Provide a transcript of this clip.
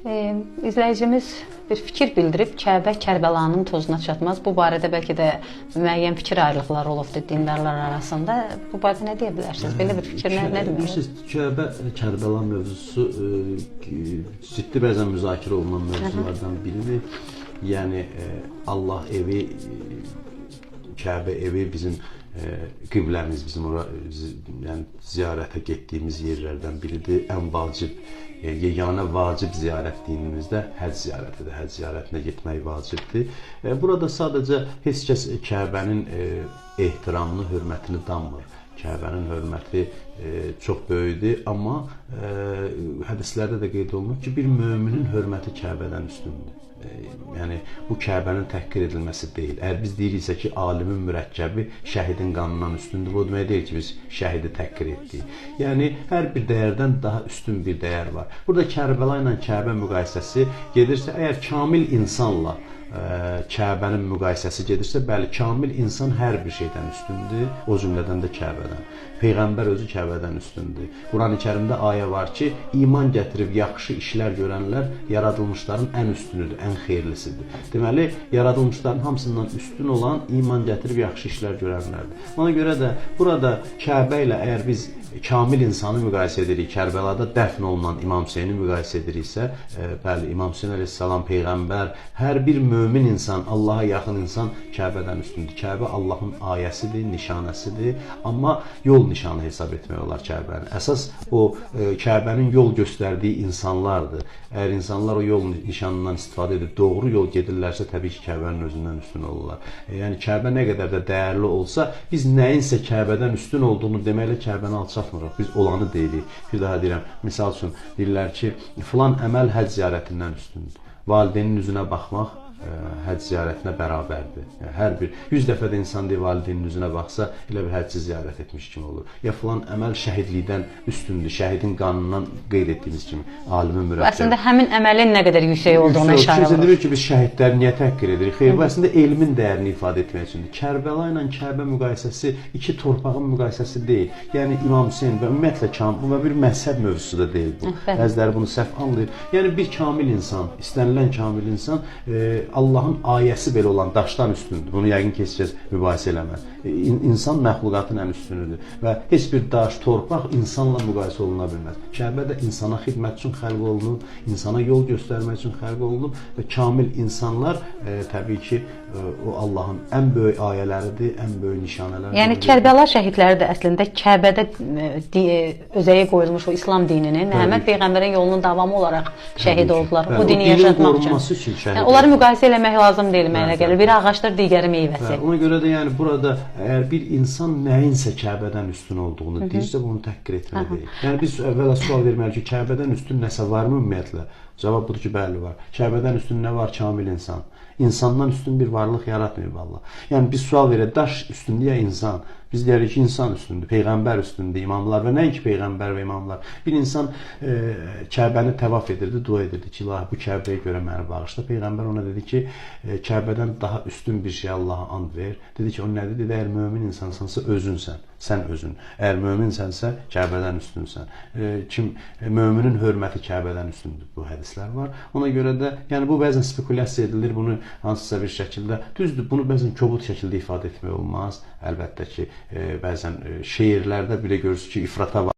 İzləyicimiz bir fikir bildirib, Kəbə Kərbəlanın tozuna çatmaz. Bu barədə bəlkə də müəyyən fikir ayrılıqları olubdur dindarlar arasında. Bu barədə nə deyə bilərsiniz? Belə bir fikir nə demək olar? Bilirsiniz, Kəbə Kərbəla mövzusu ciddi bəzən müzakirə olunan mövzulardan biridir. Yəni Allah evi, Kəbə evi bizim qibləmiz, bizim ora yəni ziyarətə getdiyimiz yerlərdən biridir. Ən vacib, yeganə vacib ziyarət dinimizdə həcc ziyarətidir. Həcc ziyarətinə getmək vacibdir. Burada sadəcə heç kəs Kəbənin ehtiramını, hörmətini danmır. Kəbənin hörməti çox böyükdür, amma hədislərdə də qeyd olunub ki, bir möminin hörməti Kəbədən üstündür. Yəni bu Kəbənin təhqir edilməsi deyil. Əgər biz deyiriksə ki, alimin mürəkkəbi şəhidin qanından üstündür, bu o demək deyil ki, biz şəhidi təhqir etdik. Yəni hər bir dəyərdən daha üstün bir dəyər var. Burada Kərbəla ilə Kəbə müqayisəsi gedirsə, əgər kamil insanla Kəbənin müqayisəsi gedirsə, bəli, kamil insan hər bir şeydən üstündür, o cümlədən də Kəbədən. Peyğəmbər özü Kəbədən üstündür. Qurani-Kərimdə ayə var ki, iman gətirib yaxşı işlər görənlər yaradılmışların ən üstünüdür, ən xeyirlisidir. Deməli, yaradılmışların hamısından üstün olan iman gətirib yaxşı işlər görənlərdir. Ona görə də burada Kəbə ilə əgər biz kamil insanı müqayisə edirik, Kərbəlada dəfn olunan İmam Hüseyni müqayisə ediriksə, bəli, İmam Hüseyn əleyhissalam peyğəmbər, hər bir mömin insan, Allaha yaxın insan Kəbədən üstündür. Kəbə Allahın ayəsidir, nişanəsidir, amma yol nişanı hesab etmək olar Kəbəni. Əsas o Kəbənin yol göstərdiyi insanlardır. Əgər insanlar o yol nişanından istifadə edib doğru yol gedirlərsə, təbii ki, Kəbənin özündən üstün olurlar. Yəni Kəbə nə qədər də dəyərli olsa, biz nəyinsə Kəbədən üstün olduğunu deməklə Kəbəni alçaltmırıq. Biz olanı deyirik. Bir daha deyirəm, misal üçün deyirlər ki, filan əməl həcc ziyarətindən üstündür. Valideynin üzünə baxmaq həcc ziyarətinə bərabərdir. Yəni, hər bir 100 dəfə də insan deyir valideynin üzünə baxsa, elə bir həcc ziyarət etmiş kimi olur. Ya filan əməl şəhidlikdən üstündür, şəhidin qanından qeyd etdiyimiz kimi alimin mürəkkəbi. Əslində həmin əməlin nə qədər yüksək olduğuna işarə Kimsə olur. demir ki, biz şəhidləri niyə təhqir edirik? Xeyr, bu əslində elmin dəyərini ifadə etmək üçündür. Kərbəla ilə Kəbə müqayisəsi iki torpağın müqayisəsi deyil. Yəni İmam Hüseyn və ümumiyyətlə kamil və bir məzhəb mövzusu da deyil bu. Bəziləri bunu səhv anlayır. Yəni bir kamil insan, istənilən kamil insan Allahın ayəsi belə olan daşdan üstündür. Bunu yəqin ki, heç kəs mübahisə eləməz. İnsan məxluqatın ən üstünüdür və heç bir daş, torpaq insanla müqayisə oluna bilməz. Kəbə də insana xidmət üçün xəlq olunub, insana yol göstərmək üçün xəlq olunub və kamil insanlar təbii ki, o Allahın ən böyük ayələridir, ən böyük nişanələridir. Yəni Kərbəla şəhidləri də əslində Kəbədə özəyə qoyulmuş o İslam dininin, Məhəmməd peyğəmbərin yolunun davamı olaraq şəhid oldular. Bəli, O dini yaşatmaq üçün. üçün şəhid Yəni onları oldular. müqayisə eləmək lazım deyil mənə gəlir. Biri ağacdır, digəri meyvəsi. Bəli, ona görə də yəni burada əgər bir insan nəyinsə Kəbədən üstün olduğunu deyirsə, bunu təhqir etmək deyil. Yəni biz əvvəla sual verməliyik ki, Kəbədən üstün nəsə varmı ümumiyyətlə? Cavab budur ki, bəli var. Kəbədən üstün nə var? Kamil insan. İnsandan üstün bir varlıq yaratmayıb Allah. Yəni biz sual verək, daş üstündür ya insan? Biz deyirik ki, insan üstündür, peyğəmbər üstündür, imamlar və nəinki peyğəmbər və imamlar. Bir insan Kəbəni təvaf edirdi, dua edirdi ki, ilahi bu Kəbəyə görə məni bağışla. Peyğəmbər ona dedi ki, Kəbədən daha üstün bir şey Allaha and ver. Dedi ki, o nədir? Dedi, əgər mömin insansansa özünsən, sən özün. Əgər möminsənsə Kəbədən üstünsən. Kim möminin hörməti Kəbədən üstündür. Bu hədislər var. Ona görə də yəni bu bəzən spekulyasiya edilir, bunu hansısa bir şəkildə, düzdür, bunu bəzən kobud şəkildə ifadə etmək olmaz. Əlbəttə ki, bəzən şeirlərdə belə görürsünüz ki, ifrata